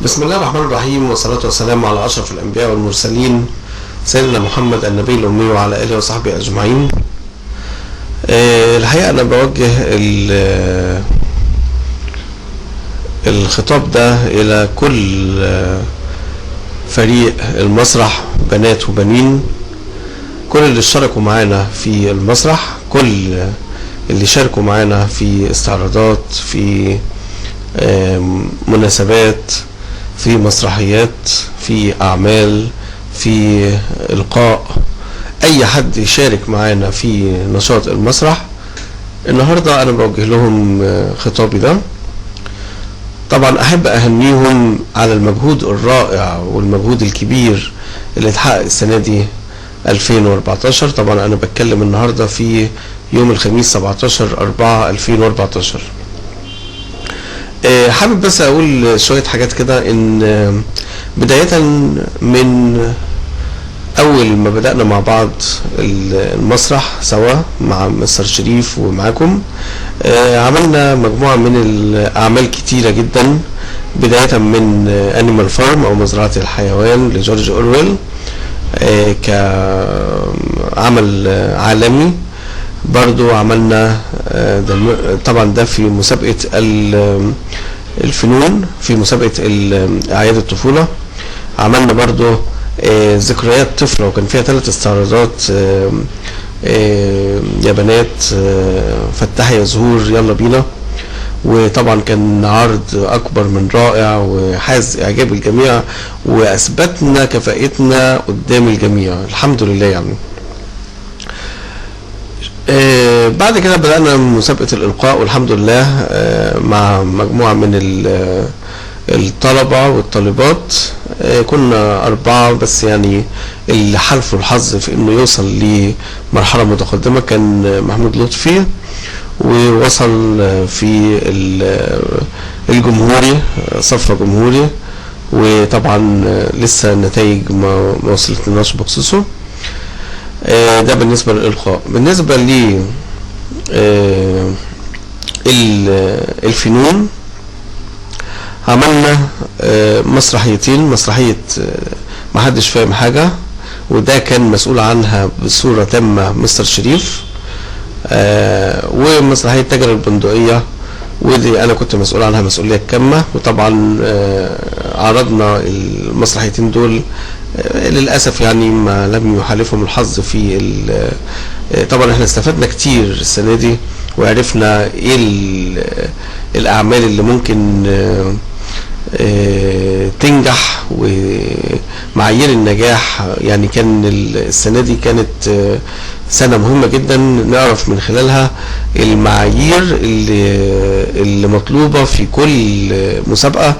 بسم الله الرحمن الرحيم، والصلاة والسلام على أشرف الأنبياء والمرسلين سيدنا محمد النبي الأمي وعلى آله وصحبه أجمعين. الحقيقة أنا بوجه الخطاب ده إلى كل فريق المسرح، بنات وبنين، كل اللي اشتركوا معانا في المسرح، كل اللي شاركوا معانا في استعراضات، في مناسبات، في مسرحيات، في أعمال، في إلقاء، أي حد يشارك معانا في نشاط المسرح. النهاردة أنا بوجه لهم خطابي ده. طبعا أحب أهنيهم على المجهود الرائع والمجهود الكبير اللي اتحقق السنة دي 2014. طبعا أنا بتكلم النهاردة في يوم الخميس 17/4/2014. حابب بس أقول شوية حاجات كده. إن بداية من أول ما بدأنا مع بعض المسرح سوا مع مستر شريف ومعاكم، عملنا مجموعة من الأعمال كتيرة جدا، بداية من Animal Farm أو مزرعة الحيوان لجورج أورويل كعمل عالمي. برضو عملنا طبعا ده في مسابقة الفنون، في مسابقة أعياد الطفولة. عملنا برضو ذكريات طفلة، وكان فيها 3 استعراضات، يا بنات، فتحي يا زهور، يلا بينا. وطبعا كان عرض أكبر من رائع وحاز إعجاب الجميع، وأثبتنا كفاءتنا قدام الجميع الحمد لله. يعني بعد كده بدأنا مسابقة الإلقاء، والحمد لله مع مجموعة من الطلبة والطالبات، كنا 4 بس، يعني اللي حالفوا الحظ في إنه يوصل لمرحلة متقدمة كان محمود لطفي، ووصل في الجمهوري، صف جمهوري، وطبعا لسه النتائج ما وصلتلناش بخصوصه. ده بالنسبة للإلقاء. بالنسبة ل الفنون، عملنا مسرحيتين. مسرحية محدش فاهم حاجة، وده كان مسؤول عنها بصورة تامة مستر شريف، ومسرحية تاجر البندقية، ودي أنا كنت مسؤول عنها مسؤولية كامة. وطبعا عرضنا المسرحيتين دول، للأسف يعني ما لم يحالفهم الحظ في طبعا احنا استفدنا كتير السنة دي، وعرفنا ايه الأعمال اللي ممكن تنجح ومعايير النجاح. يعني كان السنة دي كانت سنة مهمة جدا نعرف من خلالها المعايير اللي مطلوبة في كل مسابقة.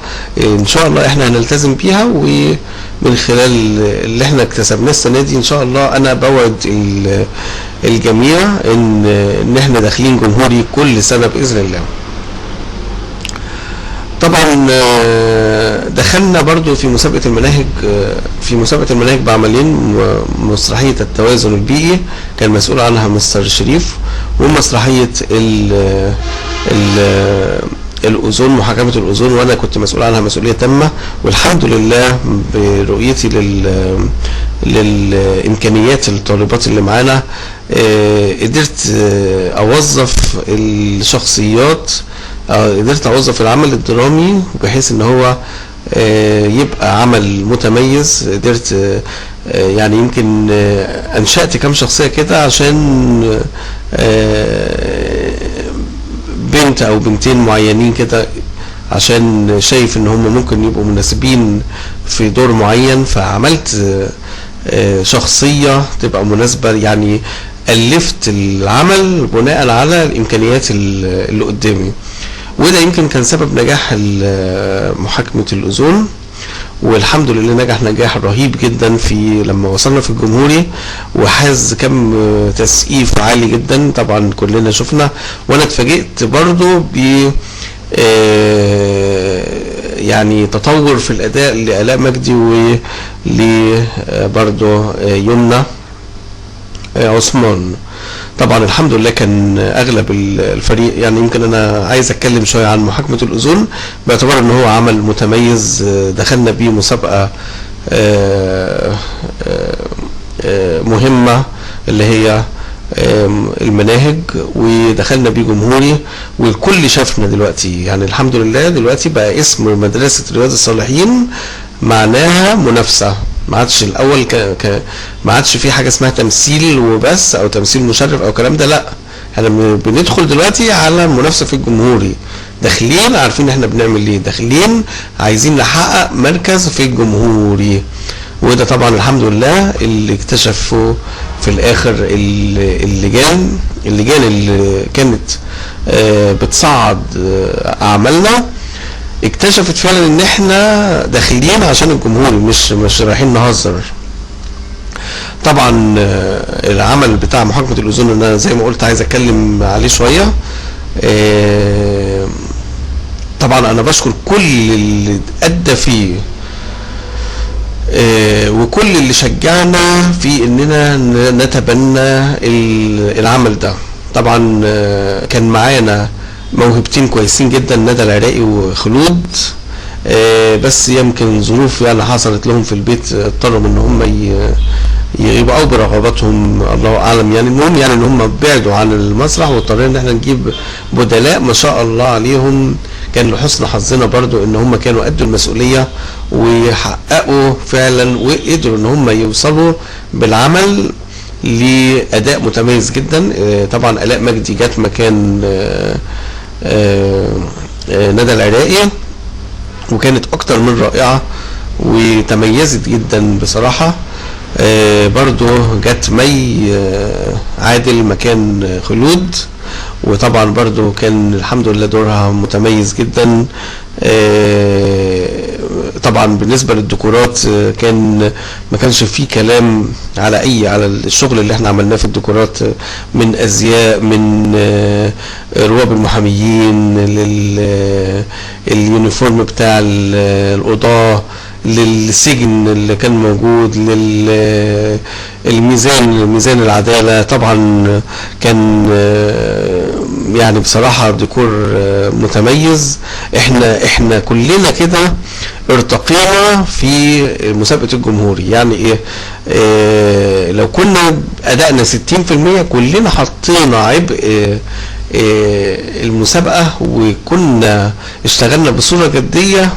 إن شاء الله احنا هنلتزم بيها، ومن خلال اللي احنا اكتسبناه السنة دي إن شاء الله أنا بوعد الجميع إن احنا داخلين جمهوري كل سنة بإذن الله. طبعا دخلنا برضو في مسابقة المناهج، في مسابقة المناهج بعملين. مسرحية التوازن البيئي كان مسؤول عنها مستر شريف، ومسرحية ال الأوزون، محاكمة الأوزون، وأنا كنت مسؤول عنها مسؤولية تامة. والحمد لله برؤيتي للإمكانيات الطالبات اللي معانا، قدرت أوظف الشخصيات، قدرت أوظف العمل الدرامي بحيث إن هو يبقى عمل متميز. قدرت يعني يمكن أنشأت كام شخصية كده عشان بنت أو بنتين معينين كده، عشان شايف إن هم ممكن يبقوا مناسبين في دور معين، فعملت شخصية تبقى مناسبة. يعني ألفت العمل بناء على الإمكانيات اللي قدامي، وده يمكن كان سبب نجاح محاكمة الأوزون. والحمد لله نجح نجاح رهيب جدا في لما وصلنا في الجمهوري، وحاز كم تسقيف عالي جدا. طبعا كلنا شفنا، وانا اتفاجئت برضو ب يعني تطور في الاداء لآلاء مجدي ول برضو يمنى عثمان. طبعا الحمد لله كان اغلب الفريق، يعني يمكن انا عايز اتكلم شوية عن محاكمة الاوزون باعتبار ان هو عمل متميز، دخلنا بيه مسابقة مهمة اللي هي المناهج، ودخلنا بيه جمهوري والكل شافنا دلوقتي. يعني الحمد لله دلوقتي بقى اسم مدرسة رياض الصالحين معناها منافسة، ما عادش الاول ما عادش في حاجة اسمها تمثيل وبس او تمثيل مشرف او الكلام ده، لا احنا بندخل دلوقتي على منافسة في الجمهوري، داخلين عارفين احنا بنعمل ايه، داخلين عايزين نحقق مركز في الجمهوري. وده طبعا الحمد لله اللي اكتشفوا في الاخر اللجان اللي كانت بتصعد اعمالنا، اكتشفت فعلا ان احنا داخلين عشان الجمهوري، مش رايحين نهزر. طبعا العمل بتاع محاكمة الاوزون انا زي ما قلت عايز اتكلم عليه شوية. طبعا انا بشكر كل اللي ادى فيه وكل اللي شجعنا في اننا نتبنى العمل ده. طبعا كان معانا موهبتين كويسين جدا، ندى العراقي وخلود، بس يمكن ظروف يعني حصلت لهم في البيت اضطروا ان هم يبقوا برغباتهم، الله اعلم يعني. المهم يعني ان هم بعدوا عن المسرح واضطرينا ان احنا نجيب بدلاء ما شاء الله عليهم. كان لحسن حظنا برضو ان هم كانوا قدوا المسؤولية وحققوا فعلا، وقدروا ان هم يوصلوا بالعمل لاداء متميز جدا. طبعا الاء مجدي جت مكان ندى العراقي وكانت اكتر من رائعة وتميزت جدا بصراحة. برضو جت مي عادل مكان خلود، وطبعا برضو كان الحمد لله دورها متميز جدا. طبعا بالنسبة للديكورات كان ما كانش فيه كلام على على الشغل اللي احنا عملناه في الديكورات، من ازياء، من رواب المحاميين، لل uniform بتاع القضاة، للسجن اللي كان موجود، للميزان، ميزان العدالة. طبعا كان يعني بصراحة ديكور متميز. احنا كلنا كده ارتقينا في مسابقة الجمهوري. يعني ايه؟ لو كنا ادائنا 60% كلنا حطينا عبء المسابقة وكنا اشتغلنا بصورة جدية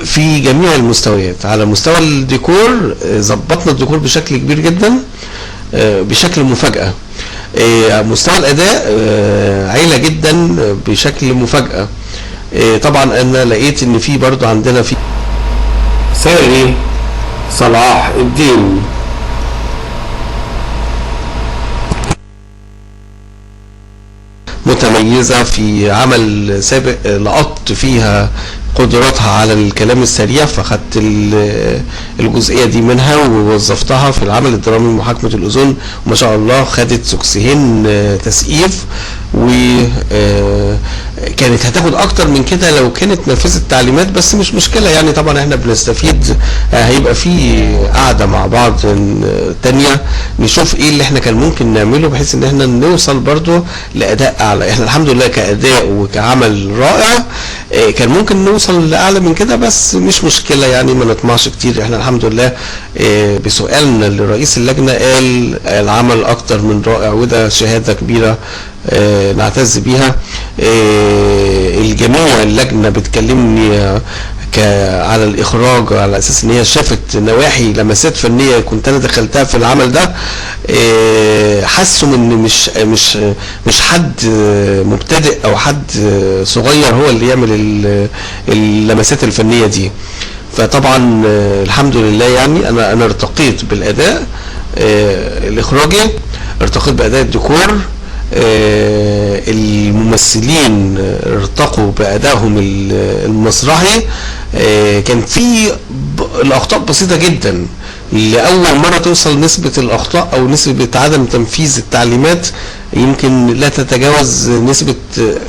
في جميع المستويات. على مستوى الديكور ظبطنا الديكور بشكل كبير جدا بشكل مفاجأة. مستوى الأداء عالي جدا بشكل مفاجأة. طبعا أنا لقيت إن في برضو عندنا في ساري صلاح الدين، متميزة في عمل سابق لقطت فيها قدراتها على الكلام السريع، فخدت الجزئية دي منها ووظفتها في العمل الدرامي محاكمة الأوزون، وما شاء الله خدت سكسهين تسقيف، وكانت هتاخد اكتر من كده لو كانت نفذت التعليمات، بس مش مشكلة يعني. طبعا احنا بنستفيد، هيبقى في قعدة مع بعض تانية نشوف ايه اللي احنا كان ممكن نعمله بحيث ان احنا نوصل برضو لأداء اعلى. احنا الحمد لله كأداء وكعمل رائع كان ممكن نوصل لأعلى من كده، بس مش مشكلة يعني، ما نطمعش كتير. احنا الحمد لله بسؤالنا لرئيس اللجنة قال العمل اكتر من رائع، وده شهادة كبيرة نعتز بيها. الجميع اللجنة بتكلمني على الإخراج على أساس إن هي شافت نواحي لمسات فنية كنت أنا دخلتها في العمل ده، حسوا إن مش حد مبتدئ أو حد صغير هو اللي يعمل اللمسات الفنية دي. فطبعا الحمد لله يعني أنا ارتقيت بالأداء الإخراجي، ارتقيت بأداء الديكور، الممثلين ارتقوا بأدائهم المسرحي. كان في الأخطاء بسيطة جدا لأول مرة توصل نسبة الأخطاء أو نسبة عدم تنفيذ التعليمات يمكن لا تتجاوز نسبة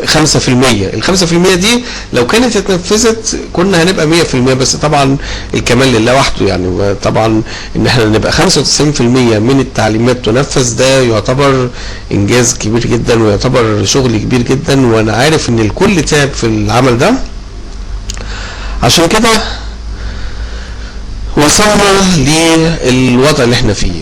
5%. ال 5% دي لو كانت اتنفذت كنا هنبقى 100%، بس طبعا الكمال لله وحده يعني. طبعا ان احنا نبقى 95% من التعليمات تنفذ ده يعتبر انجاز كبير جدا ويعتبر شغل كبير جدا، وانا عارف ان الكل تعب في العمل ده. عشان كده وصلنا للوضع اللي احنا فيه.